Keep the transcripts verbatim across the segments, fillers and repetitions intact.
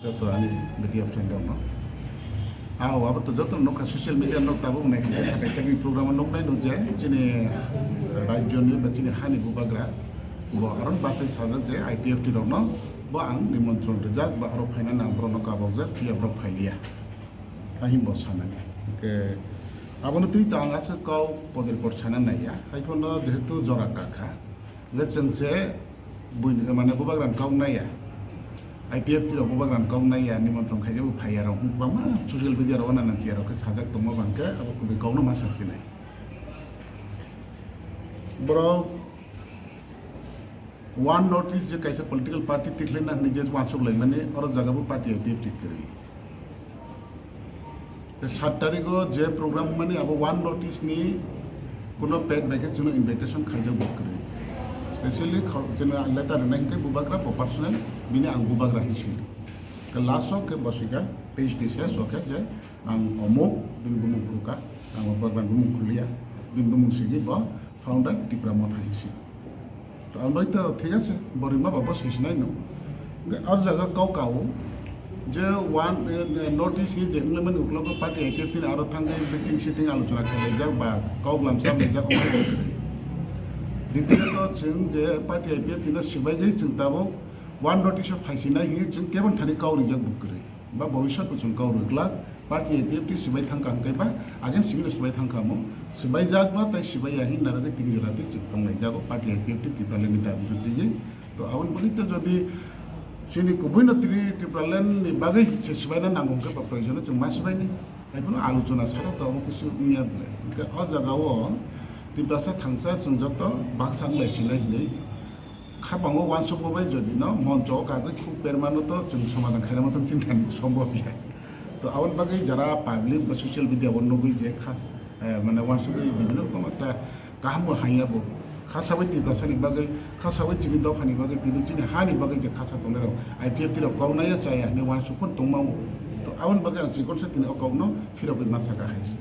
Joto ani media friend rokno. Ao, abo to joto nokha social media nok tabuk nai khe sakai sakai program nok nai nukjai chini rajyoni ba chini hani bubagra bo aron bachai sajak je I P F T rokno bo ang nimontron rijak ba aro phaina nang borokno kabokjak phiya borok phailiya. Ahim bo sanai. Ke abono twi ta ang aswk kau poder por sana naiya. Haiphano jehetu jora kakha. Le chwng se buini mane bubagrani kok naiya. I P F T rok bubagrani kok naiya, nimontron khaijak bo phaiya rok. Bangma social media rok nana tiya rok khe sajak tongma bangkhe abo kubui kokno ma sasinai. Borok one North East je kaisa political party tikhlaina hwnwi je wansuk laimani oro jaga bo party I P F T kwrwi. Sat tarikh o je program mani abo one North East ni kuno pet bai khe chwngno invitation khaijak bo kwrwi. Specially kho-, chwngno letter rwnai hwnkhe bubagra bo personal bini ang bubagra hinwi swi. Ke last o khe bo swikha page ni ses o khe je ang omuk bini bumung khulka, ang bubagra bumung khuliya, bini bumung sigi bo founder Tipra Motha hinwi swi. To ang bai to thik ase, bo rimma ba bo sisinai no. Hwnkhe ar jaga kau kau je one, eh, North East ni je wngmani uklogo party I P F T ni aro thangwi meeting sitting alochona khlaijak ba kau glam sa laijak, omo hai kwrwi. Ditiyot chwng je party I P F T no swbaigwi chwng tabuk one North East o phaisinai hinwi chwng kebon thani kau rijak bo kwrwi. Ba bobiswt bo chwng kau rwglak, party I P F T swbai thangkha hwnkhe ba, again simi no swbai thangkha mo, swbaijak ba tei swbaiya hinwi narwgwi tini jora twi chwng tonglaijak o party I P F T Tipraland ni dabi rwtwi. To aboni bagwi to jodi chini kubui no tini Tipraland ni bagwi se swbaina nango hwnkhe ba proyojon no chwng ma swbaini. Haiphano alochona saro to omo kisi wngya ble. Hwnkhe o jaga o Tiprasa thangsa chwng joto baksa wnglai sinai hinwi. Khapango uansukma bai jodi no moncho o kagwi khuk permano to chwng somadhan khaina motong chini thani sombhob ya. To aboni bagwi jara public ba social media o nugwi je khas, eh, mane uansugwi bibhinno rokom ekta kaham bo haiya bo. Kha sabai Tiprasa ni bagwi, kha sabai chini dopha ni bagwi, tini chini ha ni bagwi je khasa tongnai rok I P F T rok kok naiya chaya hinwi uansuk phano tongma o. To aboni bagwi ang chikon sa tini o kok no phirogwi ma saka hai se.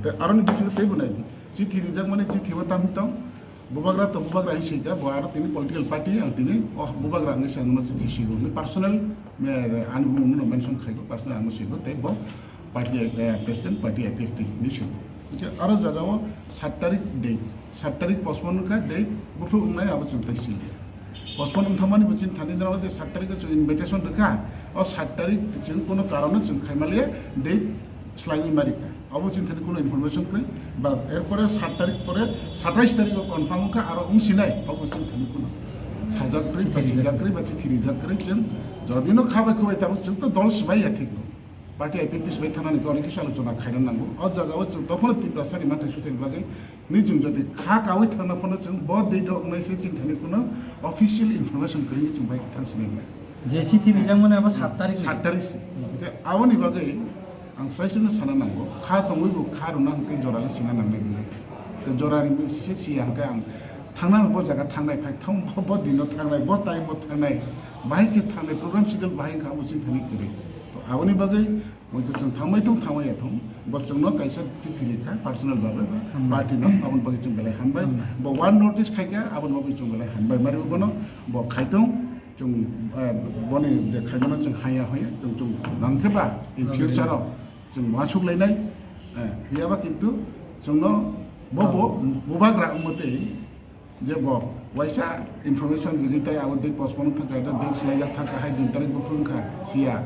Te aroni bisingo teibo nai chithi rijak mani chithi bo tam tong. Bubagra to bubagra hinwi swi kha, bo aro tini political party, ang tini o bubagra hinwi se ang no chithi swi rw personal, eh, ani bumung no mention khai bo personal ang no swi bo tei bo party, eh, president party I P F T hinwi swi bo. Hwnkhe aro jaga o sat tarik date, sat tarik postpone kha date, buphuru wngnai abo chwng tei swi liya. Postpone wng thangmani bo chini thani jora o je sat tarik o chwng invitation rwkha, o sat tarik chwng kono karone chwng khaimaliya date swlaiwi ma rikha. Abo chini thani kono information kwrwi, ba erpore sat tarik pore satais tarik o confirm wngkha, aro wngsinai, abo chini thani kono sajak kwrwi, ba sijak kwrwi, ba chithi rijak kwrwi, chwng jodi no khabai khubai tabuk chwng to dol swbai ya thik no. Party I P F T swbai thanani khe onek kisa alochona khaina nango. O jaga o chwng tokhono Tiprasa ni manthai suthaini bagwi ni chwng jodi kha kaui thangna phano chwng bo date o wngnai se chini thani kono official information kwrwi chwng bai thang sinai bai. Je chithi rijak mani abo sat tarik ni. Sat tarik se. Hwnkhe aboni bagwi ang swraisano sana nango, kha tongwi bo kha rwna hwnkhe jora le sina nangnai bwlai. Hwnkhe jora rimwi se siya hwnkhe ang thangnai bo jaga thangnai, phai thang bo, bo dino thangnai, bo time bo thangnai, bahai khe thangnai, program schedule bahai wngkha abo chini thani kwrwi. To aboni bagwi moi to chwng thangbai thung, thangbai ya thung, bo chwngno kaisa chithi rikha personal bagwi, hambai, party no, aboni bagwi chwng belai hambai. Hambai. Bo one notice khaikha, aboni bagwi chwng belai hambai. Mari bono bo khaitung, chwng, eh, boni je khaimano chwng haya hoya, chwng, chwng nangkhe ba in future o chwng uansuk lainai, eh, phiyaba kintu chwngno bo, bo, bubagra wngmotwi je bo waisa information rwgwi tai abo date postpone thangkha, date swlaijak thangkha, hai din tarik buphuru wngkha, siya,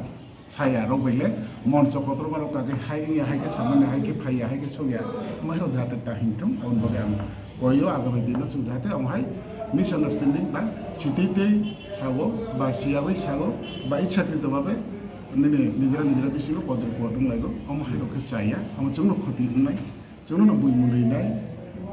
saya rok bai le moncho kotorma rok kagwi hai wngya, hai khe samani, hai khe phaiya, hai khe sokya, omo hai rok jahate ta himthung, aboni bagwi ang koio agami dino chwng jahate omo hai misunderstanding ba sitwi twi sago ba siyagwi sago ba ichhakrito babe nini nijera nijera bisingo podor pod wng laigo, omo hai rok khe chaya, omo chwngno khoti wngnai, chwngno bui mwnwi nai,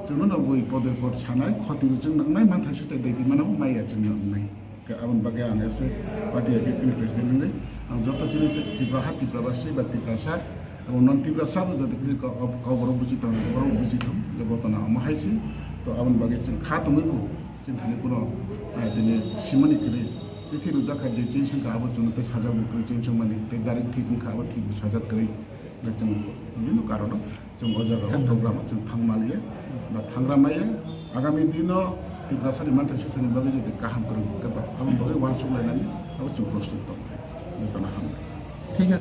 chwngno bui podor pod sanai, khoti bo chwngno wngnai, manthai sutai dai di mano maya chwngno wngnai. Khe aboni bagwi ang ese party I P F T ni president wngwi ang joto chini Tipra ha, Tipra basi ba Tiprasa, abo non Tiprasa bo joto khe kok, kok borok buji tong, borok buji tong, je gotona omo hai se. To aboni bagwi chwng kha tongwi bo chini thani kuno, ah, tini simani kwrwi chithi rwjak kha, de chini sengkha abo chwngno tei sajak bo kwrwi chini sengmani, tei direct thik wngkha abo thik bo sajak kwrwi. Bai chwng bibhinno karono chwng o jaga o thang program o chwng thang maliya ba thangra maya. Agami dino Tiprasa ni manthai suthani bagwi jodi kaham kwrwng khe ba aboni bagwi uansuk lainani abo chwng prostut tong kha. Jotono hambai. kha.